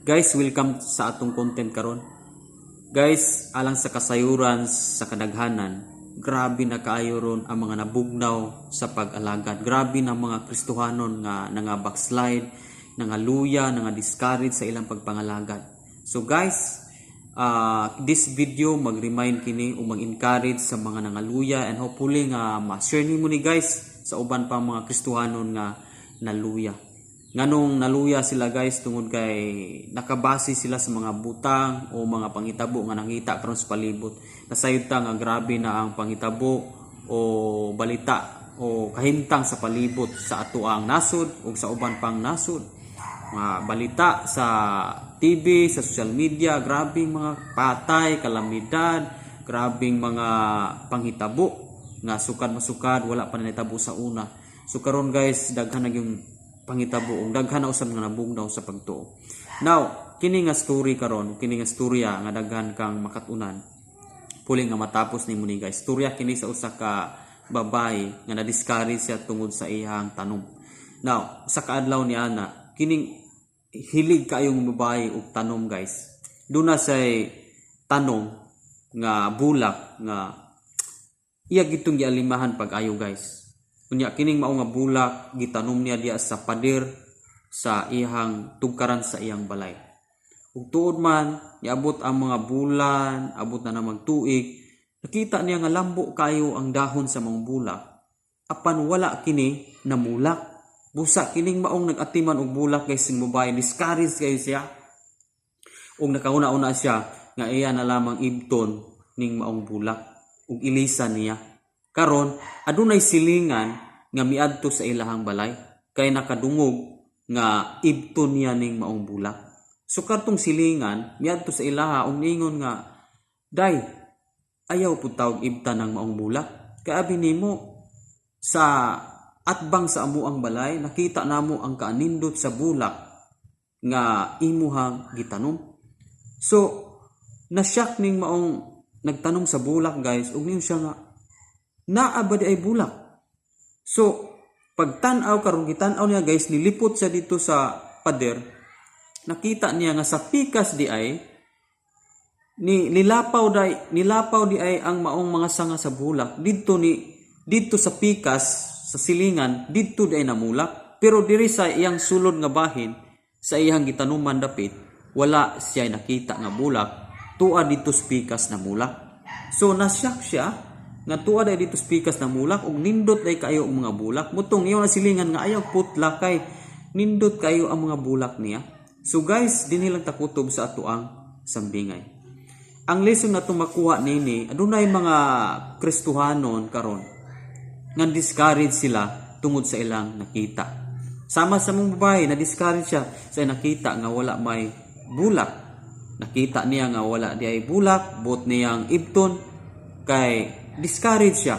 Guys, welcome sa atong content karon. Guys, alang sa kasayuran sa kadaghanan, grabe na kaayo ron ang mga nabugnaw sa pag-alagad. Grabe na mga Kristohanon nga nga backslide, nangaluya, nga discourage sa ilang pagpangalagad. So guys, this video mag-remind kini o mag-encourage sa mga nangaluya and hopefully nga ma-share nimo ni, guys, sa uban pa mga Kristohanon nga naluya. Nganong naluya sila, guys? Tungod kay nakabase sila sa mga butang o mga pangitabo nga nakita karon sa palibot. Nasayod ta nga grabe na ang pangitabo o balita o kahimtang sa palibot sa atoang nasod o sa uban pang nasod. Mga balita sa TV, sa social media, grabing mga patay, kalamidad, grabing mga panghitabo nga sukad masukad wala pa nahitabo sa una. So karon, guys, daghan na yung panghitabo ug daghan na usab nga nabugnaw sa pagtuo. Now, kini nga story karon, kini nga storya nga daghan kang makatunan. Puli nga matapos nimo ni, guys. Storya kini sa usa ka babae nga na-discourage siya tungod sa iyang tanom. Now, sa kaadlaw ni ana, kining hilig kaayong babae og tanom, guys. Duna say tanom nga bulak nga iya gitong gialimahan pag-ayo, guys. Unya kining mao nga bulak gitanom niya diya sa pader sa iyang tugkaran sa iyang balay. Ug tuod man, niabot ang mga bulan, abot na na tuig, nakita niya nga lambo kayo ang dahon sa mga bulak. Apan wala kini namulak. Busa kining maong nag-atiman og bulak, guys, sing babae, discourage kayo siya. Ug nakauna-una siya nga iya na lamang ibton ning maong bulak ug ilisan niya. Karon, adunay silingan nga miadto sa ilahang balay kay nakadungog nga ibton niya ning maong bulak. So kadtong silingan miadto sa ilaha ug niingon nga, "Day, ayaw pud tawag ibta ng maong bulak. Kay abi nimo sa atbang sa amuang balay, nakita namo ang kaanindot sa bulak nga imuhang gitanom." So nasyak ning maong nagtanom sa bulak, guys, ug niingon siya nga, "Naa ba diay bulak?" So pagtan-aw karon, gitan-aw niya, guys, nilipot siya dito sa pader, nakita niya nga sa pikas di ay ni nilapaw day nilapaw di ay ang maong mga sanga sa bulak didto ni didto sa pikas sa silingan. Didto di ay namulak, pero diri sa iyang sulod nga bahin sa iyang gitanuman dapit, wala siya nakita nga bulak. Tua didto sa pikas namulak. So nasyak siya nga tuwa day dito sa pikas namulak ug nindot day kayo ang mga bulak. Mutong iyo na silingan nga ayaw putla kay nindot kayo ang mga bulak niya. So guys, dinhi lang takutob sa ato ang sambingay. Ang lesson na makuha nini, adunay mga Kristohanon karon nga discourage sila tungod sa ilang nakita. Sama sa mong babae, na discourage siya sa nakita nga wala may bulak. Nakita niya nga wala di ay bulak, buot niyang ibton kay discourage siya.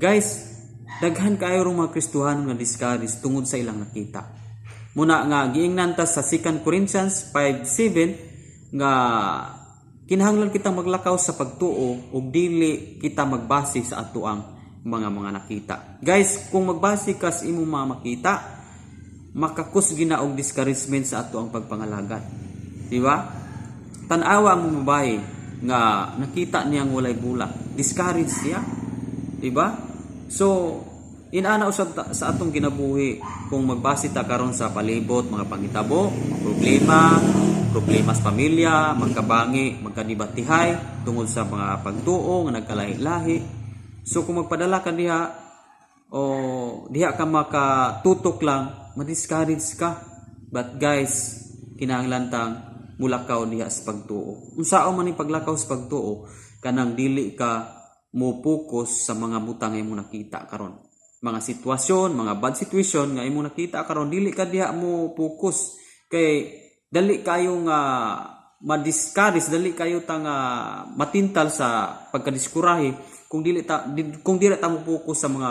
Guys, daghan kaayo rong mga Kristohanon nga discourage tungod sa ilang nakita. Muna nga giingnan ta sa 2 Corinthians 5:7 nga kinahanglan kita maglakaw sa pagtuo ug dili kita magbase sa atoang mga nakita. Guys, kung magbase ka sa imong mga makita, makakusgi na og discouragement sa ato ang pagpangalagad. Di ba? Tan-awa ang babae nga nakita niyang walay bulak. Discourage siya. Di ba? So, inana usab sa atong kinabuhi kung magbase ta karon sa palibot, mga pangitabo, mga problema, problema sa pamilya, magkabangi, magkadibatihay tungod sa mga pagtuo nga nagkalahi-lahi. So kung magpadala ka diha o diha ka makatutok lang, ma-discourage ka. But guys, kinahanglan tang mulakaw diha sa pagtuo. Unsaon man ning paglakaw sa pagtuo? Kanang dili ka mo focus sa mga butang nga imong nakita karon. Mga sitwasyon, mga bad situation nga imong nakita karon, dili ka diha mo focus kay dali kayo nga ma-discourage, dali kayo ta nga matintal sa pagkadiskurahe kung dili ta mo focus sa mga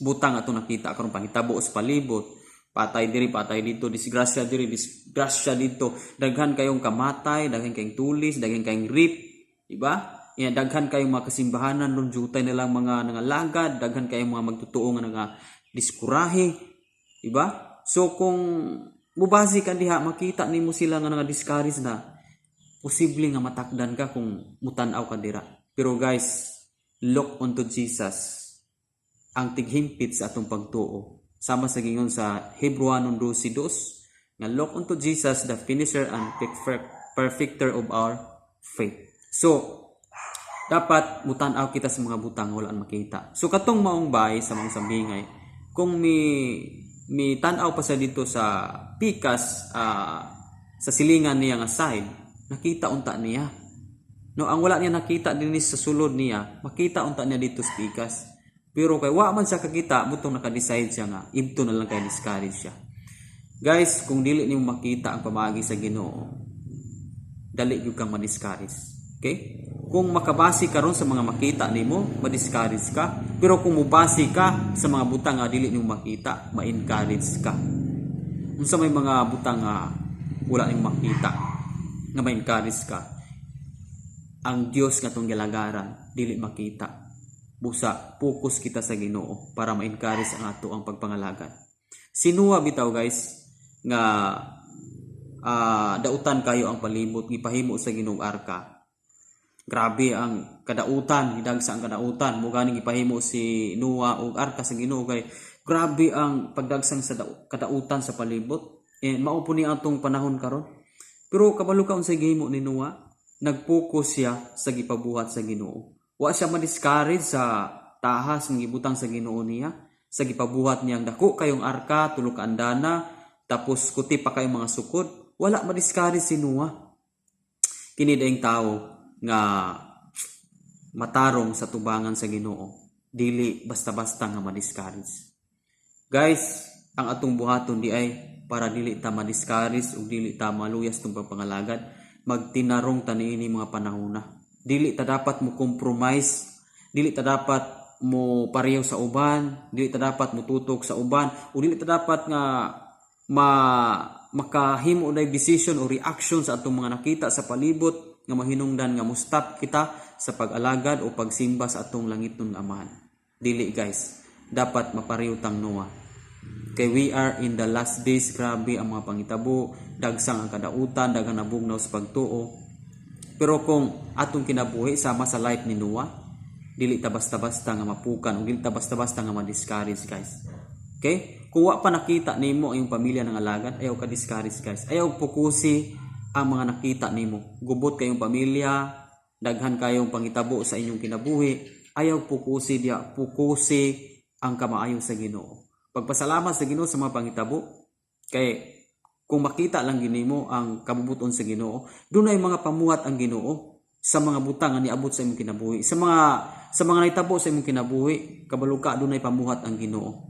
butang ato nakita karon, panghitabo sa palibot, patay diri, patay dito, disgrasya diri, disgrasya dito, daghan kayong kamatay, daghan kayong tulis, daghan kayong rape, di ba? Ya, daghan kayong mga kasimbahanan ron jutay nilang mga nangalagad, daghan kayong mga magtutuo nga nga diskurahe, di ba? So kung mubasi ka diha, makita nimo sila nga nga-discourage na, posible nga matakdan ka kung mutan-aw ka dira. Pero guys, look unto Jesus, ang tighimpit sa atong pagtuo. Sama sa gingon sa Hebrew 12:2 nga "Look unto Jesus, the finisher and perfecter of our faith." So, dapat mutan-aw kita sa mga butang wala makita. So katong maong bay sa mga sambingay, kung mi tan-aw pa sa dito sa pikas, sa silingan niya nga side, nakita unta niya. No, ang wala niya nakita dinhi sa sulod niya, makita unta niya dito sa pikas. Pero kay wa man siya kakita, butong naka-decide siya nga idto na lang kay discourage siya. Guys, kung dili nimo makita ang pamaagi sa Ginoo, dali gyud kang ma-discourage. Okay? Kung makabase karon sa mga makita nimo, ma-discourage ka. Pero kung mubase ka sa mga butang nga dili nimo makita, ma-encourage ka. Unsa may mga butang nga wala nimo makita nga ma-encourage ka? Ang Dios nga atong gilagaran dili makita. Busa focus kita sa Ginoo para ma-encourage ang ato ang pagpangalagad. Si Noah bitaw, guys, nga dautan kayo ang palibot, gipahimo sa Ginoo arka. Grabe ang kadautan, gidagsa ang kadautan. Mo gani gipahimo si Noah og arka sa Ginoo kay grabe ang pagdagsang sa kadautan sa palibot. Eh, mao po ni atong panahon karon. Pero kabalo ka unsay gihimo ni Noah? Nag-focus siya sa gipabuhat sa Ginoo. Wa siya ma-discourage sa tahas nga gibutang sa Ginoo niya, sa gipabuhat niyang dako kayong arka, tulo ka andana, tapos kuti pa kayong mga sukod. Wala ma-discourage si Noah. Kini daing tao nga matarong sa tubangan sa Ginoo, dili basta-basta nga ma-discourage. Guys, ang atong buhaton di ay para dili ta ma-discourage ug dili ta maluyas tong pagpangalagad, magtinarong ta niini mga panahona. Dili ta dapat mo compromise, dili ta dapat mo pareho sa uban, dili ta dapat mo tutok sa uban, o dili ta dapat nga makahimo og decision o reaction sa atong mga nakita sa palibot nga mahinungdan nga mo-stop kita sa pag-alagad o pagsimba sa atong langitnon nga Amahan. Dili, guys, dapat mapareho tang Noah. Kay we are in the last days, grabe ang mga pangitabo, dagsang ang kadautan, daghang nabugnaw sa pagtuo. Pero kung atong kinabuhi sama sa life ni Noah, dili ta basta-basta nga mapukan o dili ta basta-basta nga ma-discourage, guys. Okay? Kung wa pa nakita nimo ang iyong pamilya ng alagad, ayaw ka discourage, guys. Ayaw pokusi ang mga nakita nimo. Gubot kayong pamilya, daghan kayong pangitabo sa inyong kinabuhi, ayaw pokusi diya, pokusi ang kamaayo sa Ginoo. Pagpasalamat sa Ginoo sa mga pangitabo, kay kung makita lang ginimo ang kabubuton sa Ginoo, dunay mga pamuhat ang Ginoo sa mga butang nga niabot sa imong kinabuhi. Sa mga nahitabo sa imong kinabuhi, kabalo ka dunay pamuhat ang Ginoo.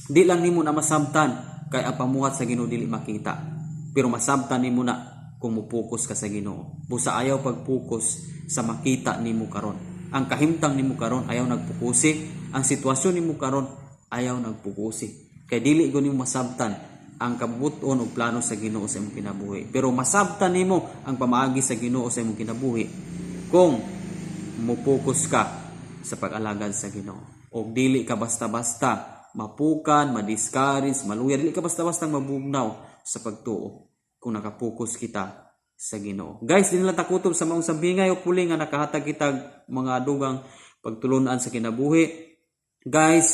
Di lang nimo na masabtan kay ang pamuhat sa Ginoo dili makita. Pero masabtan nimo na kung mo-focus ka sa Ginoo. Busa ayaw pag-focus sa makita nimo karon. Ang kahimtang nimo karon, ayaw nagpokusi, ang sitwasyon nimo karon, ayaw nagpokusi. Kay dili ko nimo masabtan ang kabuton ug plano sa Ginoo sa imong kinabuhi. Pero masabtan nimo ang pamaagi sa Ginoo sa imong kinabuhi kung mo-focus ka sa pag-alagad sa Ginoo. O dili ka basta-basta mapukan, ma-discourage, maluya, dili ka basta-basta mabugnaw sa pagtuo kung nakapokus kita sa Ginoo. Guys, di na lang takutob sa maong sambingay o puli nga nakahatag kita mga dugang pagtulunan sa kinabuhi. Guys,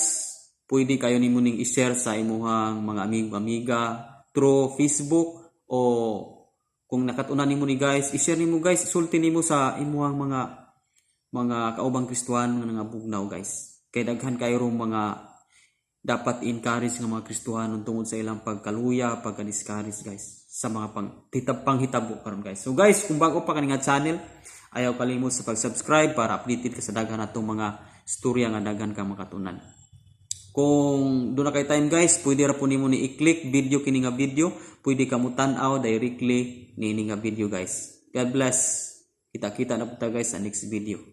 pwede kayo nimo ning i-share sa imuhang mga amigo-amiga through Facebook o kung nakatunan nimo ni, guys, i-share nimo, guys, sulti nimo sa imuhang mga kaubang Kristohano nga nangabugnaw, guys. Kay daghan kayo rong mga dapat encourage nga mga Kristohano tungod sa ilang pagkaluya, pagka-discourage, guys, sa mga panghitabo karon, guys. So guys, kung bago pa kani nga channel, ayaw kalimot sa pag-subscribe para updated ka sa daghan natong mga storya nga daghan kang makatunan. Kung doon na kay time, guys, pwede ra po nimo ni i-click video kini nga video, pwede ka mo tan-aw directly niini nga video, guys. God bless. Kita-kita na po ta, guys, sa next video.